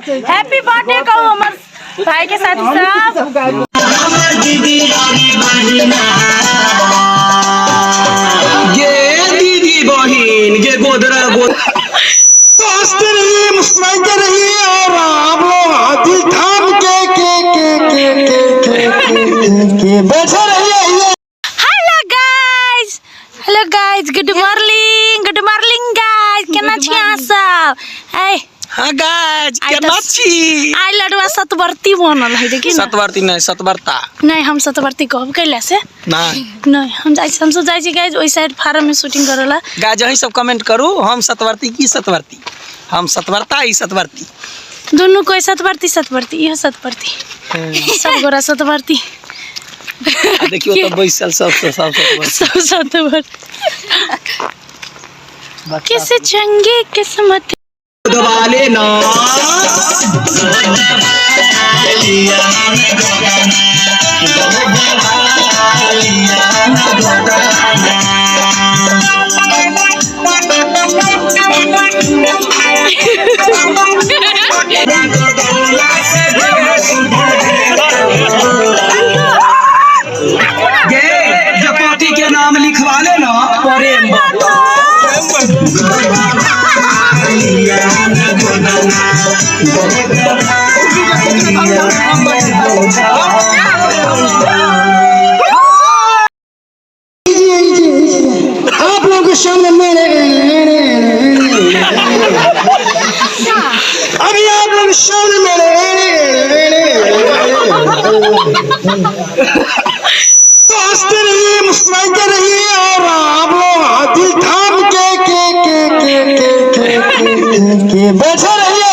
Happy birthday कहू हमर भाई के साथी सब। गे दीदी बहिन गे गोदरा गोद। तो हंसते रहिए, मुस्कुराते रहिए और आप लोग हाथी थाम के के के के के के के के के बैठे रहिए। Hello guys, hello guys, good morning, good morning guys. केना छी अहाँ सब? ए हाँ गाइस, आइ केना तऽ छी? आइ लडुआ सतवर्ती बनल है, देखी ना। सतवर्ती नहीं, सतवर्ता। नहीं, हम सतवर्ती कहब कैला से? नहीं। नहीं, हम जाइ छी, हम सब जाइ छी गाइस ओइ साइड फार्म में शूटिंग करेला। गाइस अहीं सब कमेंट करू, हम सतवर्ती की सतवर्ती? हम सतवर्ता ई सतवर्ती। दुनू कोई सतवर्ती सतवर्ती, इहो सतवर्ती। सब गोरा सतवर्ती। आ देखियो तो बैसल सब सब सतवर्ती। सब सतवर्ती। किस चंगे किस्मत दबा लेना। गे जपाती के नाम लिखवा लेना प्रेम। आप लोगों के सामने मेरे अभी आप लोग सामने मेरे तो हंसते रहिए, मुस्कुराते रहिए और आप लोग हाथी थाम के के के के के के के के के बैठे रहिए।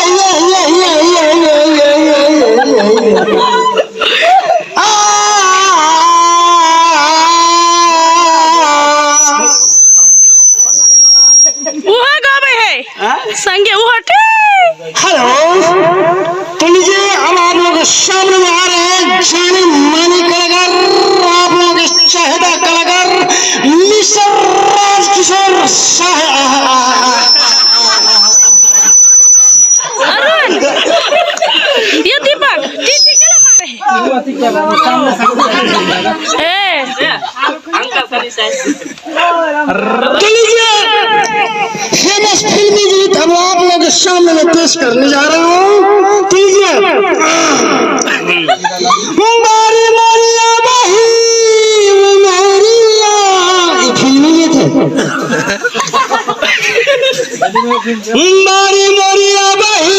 उहा गाबै है संगे उहा टे। हेलो, तो लीजिए हम आप लोगों के सामने में आ रहे हैं जाने माने कलाकार, आप लोगों के चाहता कलाकार मिस्टर राजकिशोर शाह। अरुण ये दीपक टीटी केला मारे है? ए तो लीजिए फेमस फिल्मी गीत हम आप लोगों के सामने में पेश करने जा रहा हूँ। तो लीजिए मारी मारिया बही मारिया, ये फिल्मी गीत है। मारी मारिया बही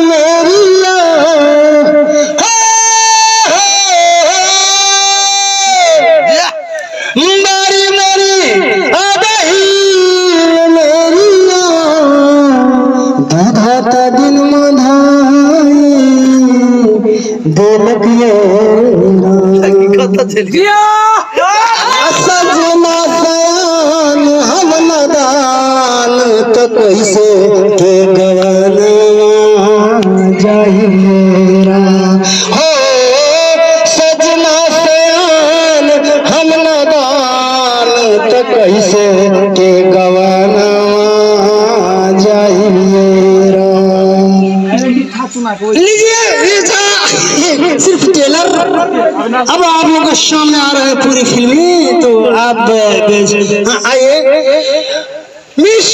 मारिया, मारी मारी बही मारिया, दूधा दिन मधाई देलक ये सजना सयान हम नदान, तो कैसे के गवाना जाहि मेरा हो। सजना सयान हम नदान, तो कैसे के गवाना जाहि मेरा। लीजिए ये था सिर्फ टेलर। अब आप लोगों के सामने आ रहे हैं पूरी फिल्मी, तो आप हाँ, आइए मिस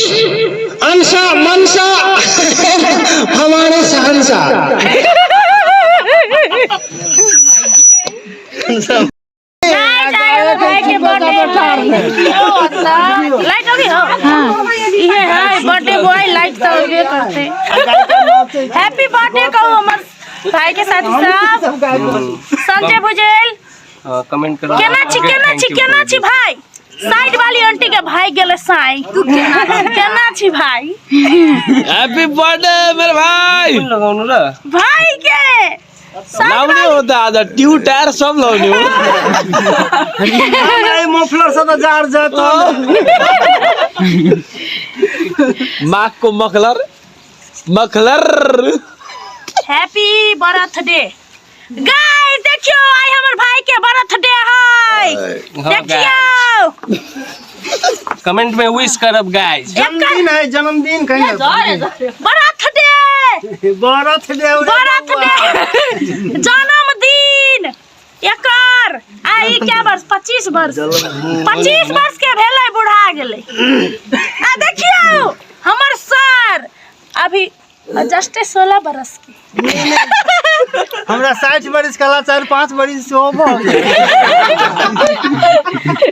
अंशा मनसा हमारे शहंशाह। भाई के बर्थडे लाइट हो गई हो। ये है बर्थडे बॉय, लाइट तो होबे करते। हैप्पी बर्थडे कहू हमर भाई के साथी सब। संजय भुजेल कमेंट करो। केना छी, केना छी, केना छी भाई? साइड वाली आंटी के भाई गेले साई। केना छी भाई? हैप्पी बर्थडे मेरे भाई। लगाउनु र भाई के लाउने हो त आज ट्यू टायर सब लाउने हो। मफलर से तो जार जात। माघ को muffler muffler. Happy birthday guys. देखियो आई हमर भाई के बर्थडे है, देखियो। कमेंट में विश करब गाइस। जन्मदिन है, जन्मदिन कहीं बर्थडे। बर्थडे बर्थडे जन्मदिन एकर आ ई क्या वर्ष 25 वर्ष 25 वर्ष के भेलै बुढ़ा गेलै। आ देखियौ हमर सर अभी जस्टे 16 बरस के। हमरा 60 बरिस कला 4-5 बरिस सेहो भऽ गेल।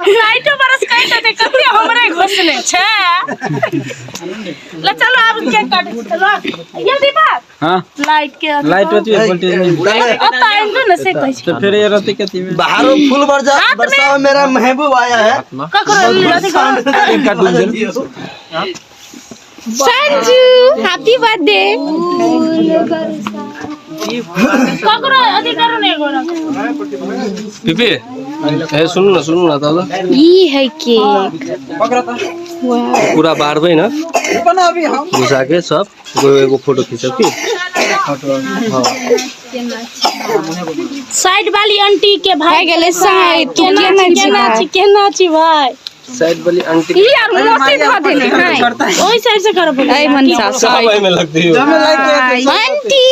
60 बरस कहि देतै कते हमरे घोसने छै। ले चलो आब केक काटै छी, चलो ये दीपक। हां लाइट के लाइट होती है वोल्टेज नहीं। अब तो आइन दो ना से कहै छी। तो फिर ये रहती कथी में बाहरों फूल बरसा मेरा महबूब आया है। ककरो अथी करो। केक काटू जल्दी। Sanju happy birthday. ककरो अथी करू ने एगो रखू। पीपी ए सुनू ना, सुनू ना दादा। ई है केक पूरा बारबै ना घुसा के सब एगो फोटो खींचब की। साइड वाली आंटी के भाई गेलै साइड। तू केना केना छी छी केना भाई? छी केना छी भाई? साइड वाली आंटी ई यार मोती धऽ देने है। ओहि साइड से करब। ऐ मनसा सब साइड। ओहि में लगती है। आंटी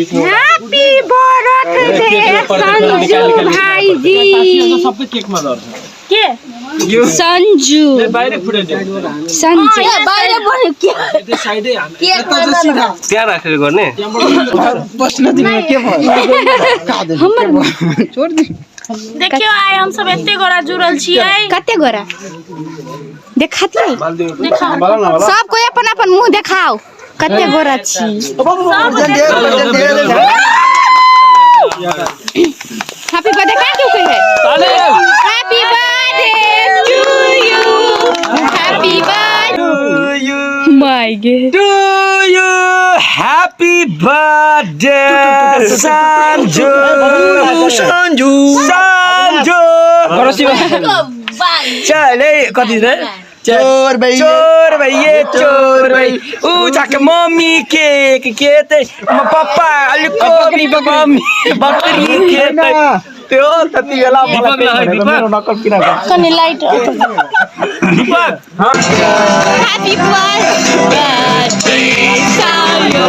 हैप्पी बर्थडे संजू भाई जी। सबके केक में दर के संजू बाहिर फुटे संजू बाहिर बोल के त्यहाँ राखेर गर्ने। हमर देखियो आइ हम सब एते गोरा जुड़ल छियै। कते गोरा देखातियै? देखाओ। सब कोई अपन अपन मुंह देखाओ कते गोरा छी। हैप्पी बर्थडे का क्यों कहे? Happy birthday to you, happy birthday you my gay to you, happy birthday Sanju Sanju Sanju. चले कति रे चोर भैया चोर भैया चोर भई ऊ जाके मम्मी केक खेतै पप्पा अलिक मम्मी बकरी खेतै त्यो तति बेला दीपक ल है, दीपक। कनि light Deepak happy birthday Sanju.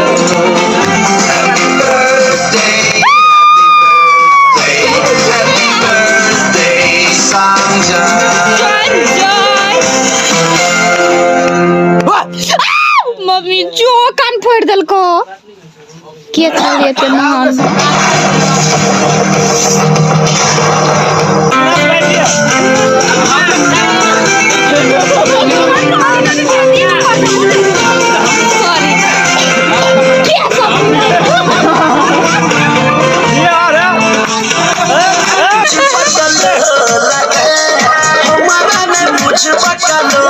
Mummy जो कान फोड़ देलको के छल एते महान। हमारा ने मुझ बकलो।